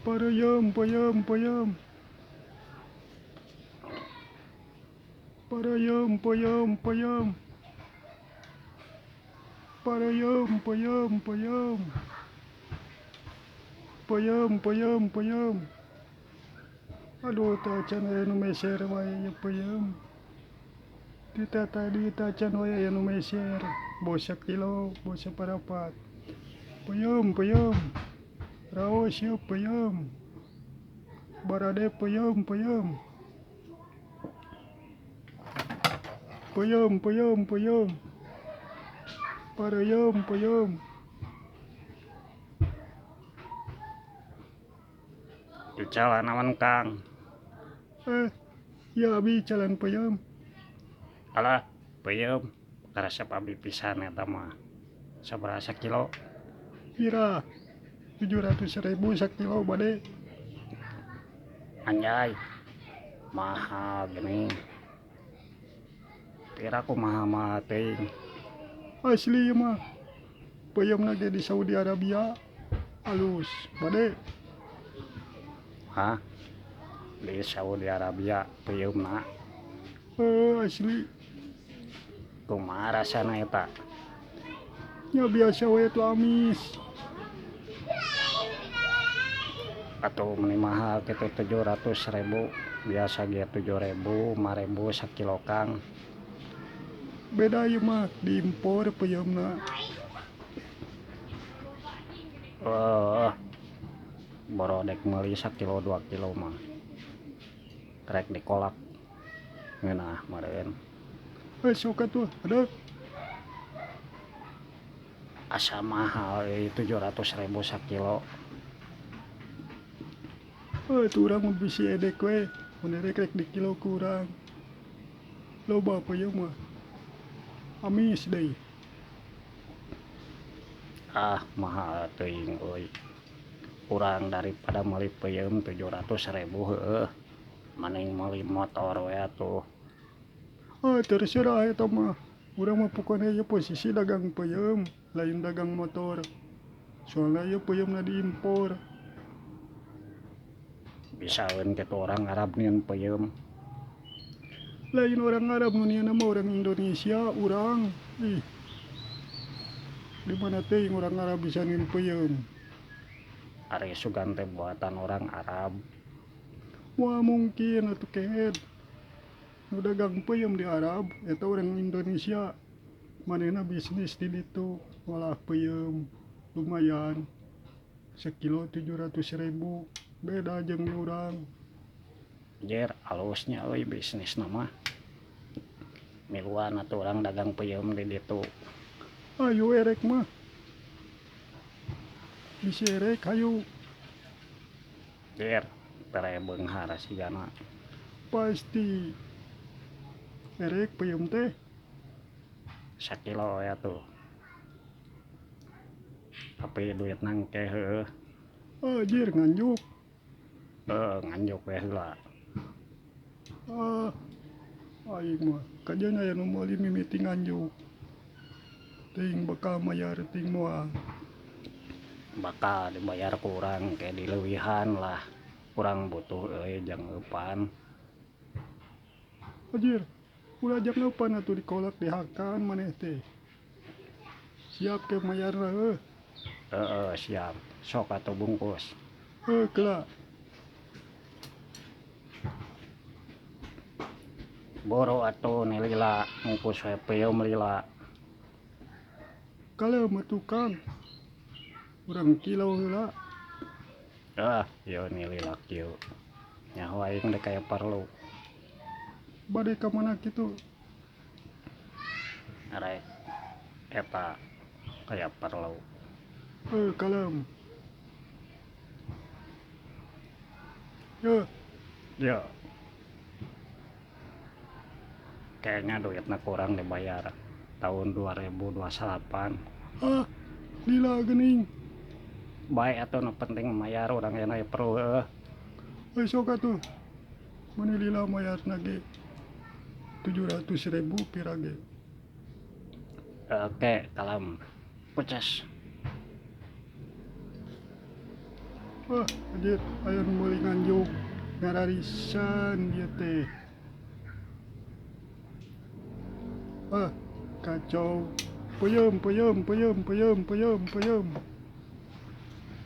Pareum peuyeum peuyeum. Pareum peuyeum peuyeum. Pareum peuyeum peuyeum. Peuyeum peuyeum peuyeum. Aduh teu acan aya nu meser wae ieu peuyeum. Ti tatadi teu acan wae aya nu meser. Bos sakilo, bos saparapat. Peuyeum peuyeum. Raos ieu peuyeum. Barade peuyeum peuyeum. Peuyeum peuyeum peuyeum. Pareum peuyeum. Icalan naon Kang? Eh, ya abi icalan peuyeum. Alah, peuyeum karesep abi pisan eta mah. Sabaraha sakilo? Pira 700.000 sakilo bade. Anjay, mahal geuning. Pira kumaha mahal teuing. Asli ieu mah. Peuyeumna ge di Saudi Arabia. Alus, bade. Hah? Di Saudi Arabia peuyeumna? Heuh, asli. Kumaha rasana eta? Nya biasa we atuh amis. Atuh meni mahal kitu 700.000, biasa ge 7.000, 5.000 sakilo Kang. Beda ieu mah diimpor peuyeumna. Boro dek meuli sakilo 2 kilo mah. Rek dikolak ngeunah meureun. Eh, sok atuh, hadeuk. Asa mahal euy 700.000 sakilo. Eh, tuh urang mah bisi edek we, mun erek rek dikilo ku urang. Loba peuyeum mah. Amis deui. Ah, mahal teuing euy. Urang daripada meuli peuyeum 700.000 heueuh. Mending meuli motor we atuh. Ah, terserah eta mah. Urang mah pokona ieu posisi dagang peuyeum, lain dagang motor. Soalna ieu peuyeumna diimpor. Bisaeun kitu orang Arab nieun peuyeum. Lain orang Arab nu nieunna mah orang Indonesia urang. Ih. Di mana teuing orang Arab bisa nieun peuyeum. Ari sugan teh buatan orang Arab. Wah mungkin atuh kehed. Nu dagang peuyeum di Arab eta orang Indonesia. Manehna bisnis di ditu ngolah peuyeum lumayan. Sakilo 700.000 beda jeung di urang. Jer alusnya euy bisnisna mah. Miluan atuh urang dagang peuyeum di ditu. Ayo erek mah. Bisi erek hayu. Jer tere beunghar sigana. Pasti. Erek peuyeum teh. Sakilo we atuh. Tapi duitna engke heueuh. Anjir nganjuk. Heueuh nganjuk we heula. Ah, aing mah kajeun aya nu meuli mimiti nganjuk. Teuing bakal mayar teuing moal. Bakal dibayar ku urang ke dileuwihan lah. Urang butuh euy jang eupan. Anjir, ulah jang eupan atuh dikolak dihakan maneh teh. Siap ke mayarna heuh. Heeh, siap. Sok atuh bungkus. Heuh, keula. Boro atuh ni lila mungkus we peuyeum lila. Kalem atuh Kang. Urang kilo heula. Ah, ieu ni lila kieu. Nyaho aing dek aya parlu. Bade ka mana kitu? Arek eta aya parlu. Heuh, kalem. Yo. Yo. Kayaknya duitna kurang dibayar tahun 2028. Ah, lila geuning. Bae atuh nu penting mayar urang ayeuna perlu heueuh. Heuh sok atuh. Mun lila mayarna ge 700.000 pira ge. Oke, kalem. Pucas. Wah, anjir, aya nu meuli nganjuk ngararisan ieu teh. Ah, kacau. Peuyeum, peuyeum, peuyeum, peuyeum, peuyeum, peuyeum.